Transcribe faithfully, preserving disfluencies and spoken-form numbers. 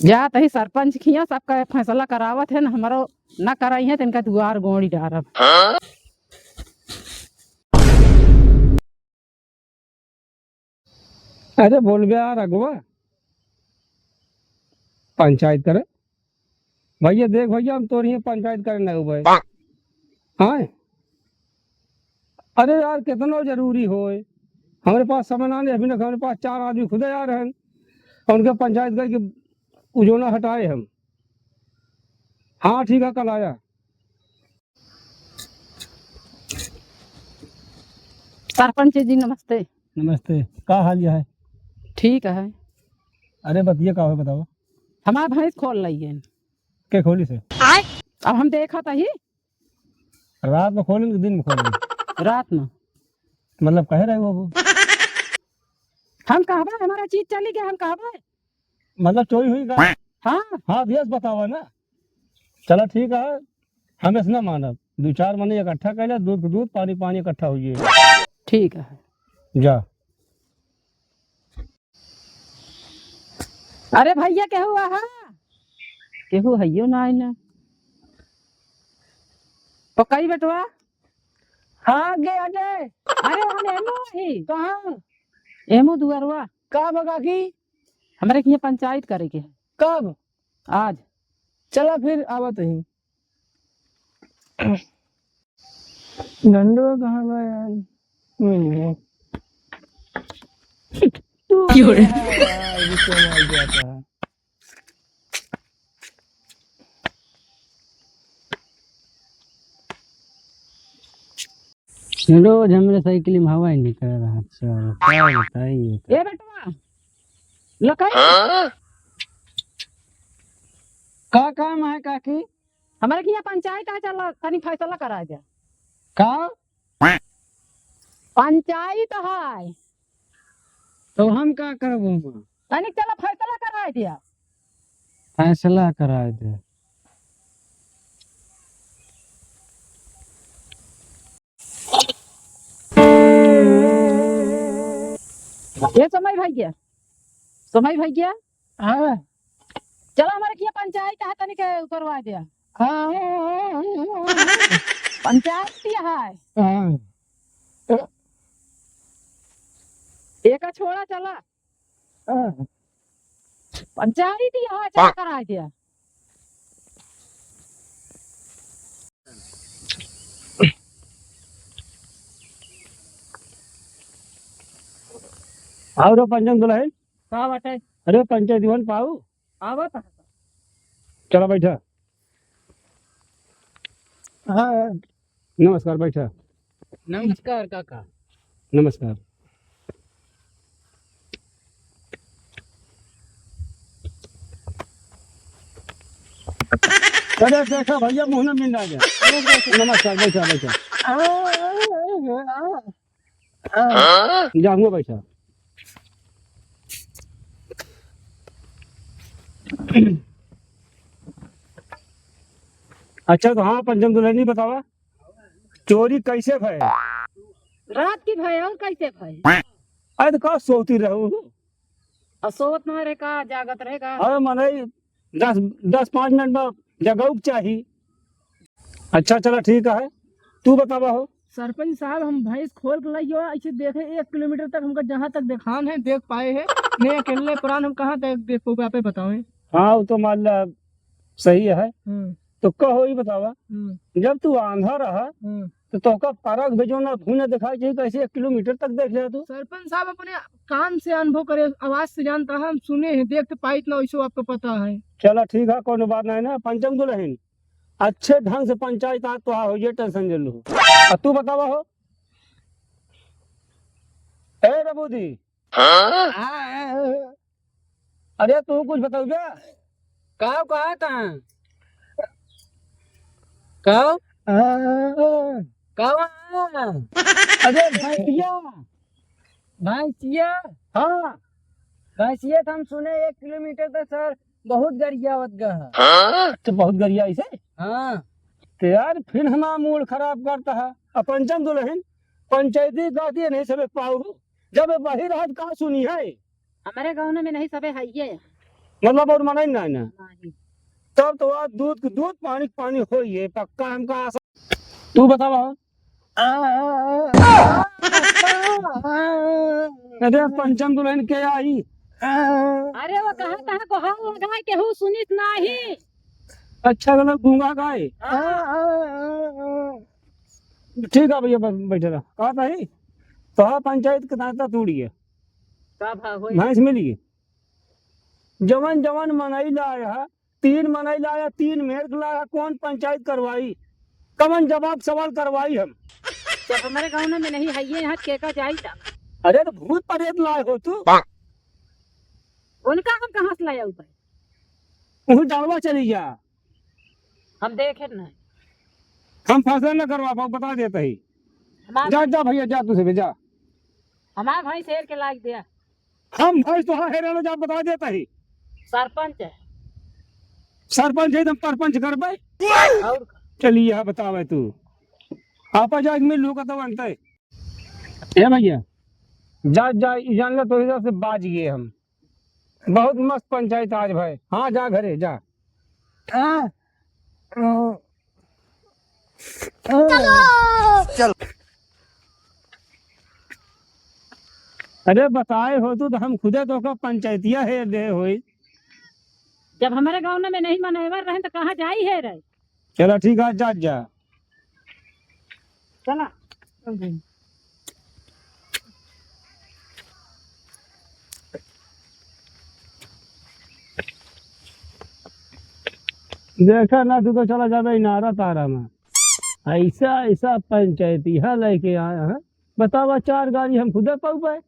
जात ही सरपंच खिया, सबका फैसला करावत है न, हमरो न कराई है, तो इनका दुआर गोड़ी डारब। अरे बोल बे यार अगुआ, पंचायत करे। भैया देख भैया, हम तोर हियाँ पंचायत करे नहीं हुए। हाँ, अरे यार कितना जरूरी होए, हमरे पास समय ना नहीं, अभी ना हमरे पास चार आदमी खुदे आ रहे हैं और उनके पंचायत करके उजोना हटाए हम। हाँ ठीक है, कल आया। सरपंच जी नमस्ते। नमस्ते, का हाल है? ठीक है। अरे बतिया का हो बताओ। हमार भैंस खोल लई है। के खोली से? अब हम देखा त ही। रात में खोली कि दिन में खोली? रात में। मतलब कहे रहे हो वो? हम कहबे, हमारा चीज चली गया, हम कहबे। मतलब चोरी हुई का? हाँ। हाँ, भैया बतावा ना। चला ठीक है, हम ऐसे ना मानब। दो चार मने इकट्ठा कर ले, दूध के दूध, पानी पानी इकट्ठा हुई है। ठीक है। जा। अरे भैया, केहू आहा? केहू हइयो ना आइना। पकई बेटवा। हाँ, गे अजय। अरे, हम एमो ही। कहाँ? एमो दुआरवा। का बा काकी? हमरे के हियाँ पंचायत करे के है। कब? आज। चला फिर आवत ही। डंडवा कहाँ बा यार? मिल गए। तू क्यों रे? यार, ये क्यों मार दिया था? रोज हमरे साइकिल में हवा ही निकल रहा है, साला, का बताइए? ए बेटवा, लकई। हाँ? का काम है काकी? हमरे के हियाँ पंचायत है, चला तनी फैसला करा जा। का? पंचायत है। तो हम का करबो माँ? तनी चला फैसला करा दिया। फैसला करा दे। ये समय भैया, समय भैया। हाँ। चला हमरे के हियाँ पंचायत है, तनी के करवा दिया। हाँ। पंचायत ही है। हाँ। एका छोड़ा चला। हाँ। पंचायत ही है, चला करा दिया। आओ रे पंचम दुल्हन। का बाटे? अरे पंचायत दीवान पाऊ। आवत है। चला बैठा। हाँ। नमस्कार, बैठा। नमस्कार काका। नमस्कार। अरे देखा भैया, मुँह ना मिल गया। नमस्कार, बैठा, बैठा। जा, हुआ बैठा। अच्छा, तो हाँ, पंचम दुल्हनी बतावा, चोरी कैसे भय? रात की भय, और कैसे भय? अरे, तो का सोती रहू? अब सोवत ना रहे का, जागत रहे का? अरे, मनई दस, दस पाँच मिनट में जगाऊ के चाही। अच्छा, चला, ठीक है, तू बतावा हो। सरपंच साहब, हम भैंस खोल के लाइयो, ऐसे देखे एक किलोमीटर तक हमका जहाँ तक देखान है, देख पाए हैं। नहीं अकेले प्राण हम कहाँ तक देख पाओगे, आप ही बताओ। हाँ, वो तो मान ला सही है। हम्म। तो कहो, ये बतावा, हम्म। जब तू आंधा रहा, हम्म। तो तोहका फरक भी जो ना, तू ना दिखाई चाहिए, कैसे एक किलोमीटर तक देख ले तू? सरपंच साहब अपने कान से अनुभव करे, आवाज से जानता है, हम सुने हैं, देख तो पाइत ना, वैसे आपको पता है। चला ठीक है, कोनो बात नहीं ना। पंचम दुल्हन, अच्छे ढंग से पंचायत आज तो हो, ये टेंशन जन लो। अब तू बतावा हो, ए रबूदी, हाँ? अरे तू कुछ बताऊ क्या? का, का, का? का? हाँ। का? अरे भैंसिया। भैंसिया? हाँ। भैंसिया तो हम सुने एक किलोमीटर तक सर बहुत गरियावत गा है। हाँ? तो बहुत गरिया इसे? हाँ। तो यार फिर हमारा मूड खराब करता है। अब पंचम दुल्हन पंचायती गाती नहीं समझ पाऊ। जब वही रहत का सुनी है? हमारे गाँव में नहीं सबे है ये। मतलब और मनई ना है ना? नहीं। तब तो आज दूध के दूध, पानी के पानी होई है, पक्का हमका आशा। तू बतावा। अरे पंचम दुल्हन के आई? अरे वो कहाँ कहाँ गोहार लगाए, केहू सुनित नाही। अच्छा, गलत गूंगा गाए। ठीक है भैया, ब-, बैठे रहा। कहा था ही? तो हाँ, पंचायत के दांता तोड़िए। का भा होई? भैंस मिली। जवन जवन मनई लाया, तीन मनई लाया, तीन मेर के लाया, कौन पंचायत करवाई? कवन जवाब सवाल करवाई हम? जब हमारे गाँव में नहीं है, ये यहाँ केका जाई था? अरे तो भूत प्रेत लाए हो तू। उनका हम कहाँ से लाया ऊपर? वही डालवा चली जा। हम देखे नहीं। हम फैसला न करवा पाओ, बता देता ही। हमार जा, जा भैया, जा, तू से भी जा। हमार भाई शेर के लाग दिया। हम भाई तो हाँ हेरे लो, जा, बता देता ही। सरपंच है। सरपंच है, तुम परपंच कर भाई। और का? चलिए, यहाँ बतावे तू। आपा जा, एक मिनट लोग तो बनता है। ए भैया, जा, जा, ई जान लो, तो इधर से बाज गए हम। बहुत मस्त पंचायत आज भाई। हाँ, जा घरे, जा। हाँ। चल। अरे बताए हो तू तो हम खुदे तो का पंचायतिया हेर दे होई। जब हमारे गाँव में नहीं मनैवर रहे तो कहाँ जाई हेरे? चला ठीक है, जा, जा। चला। देखा ना, तू तो चला जाबे इनारा तारा में। ऐसा, ऐसा पंचायतिया लेके आया है। बतावा, चार गाड़ी हम खुदे पउबे।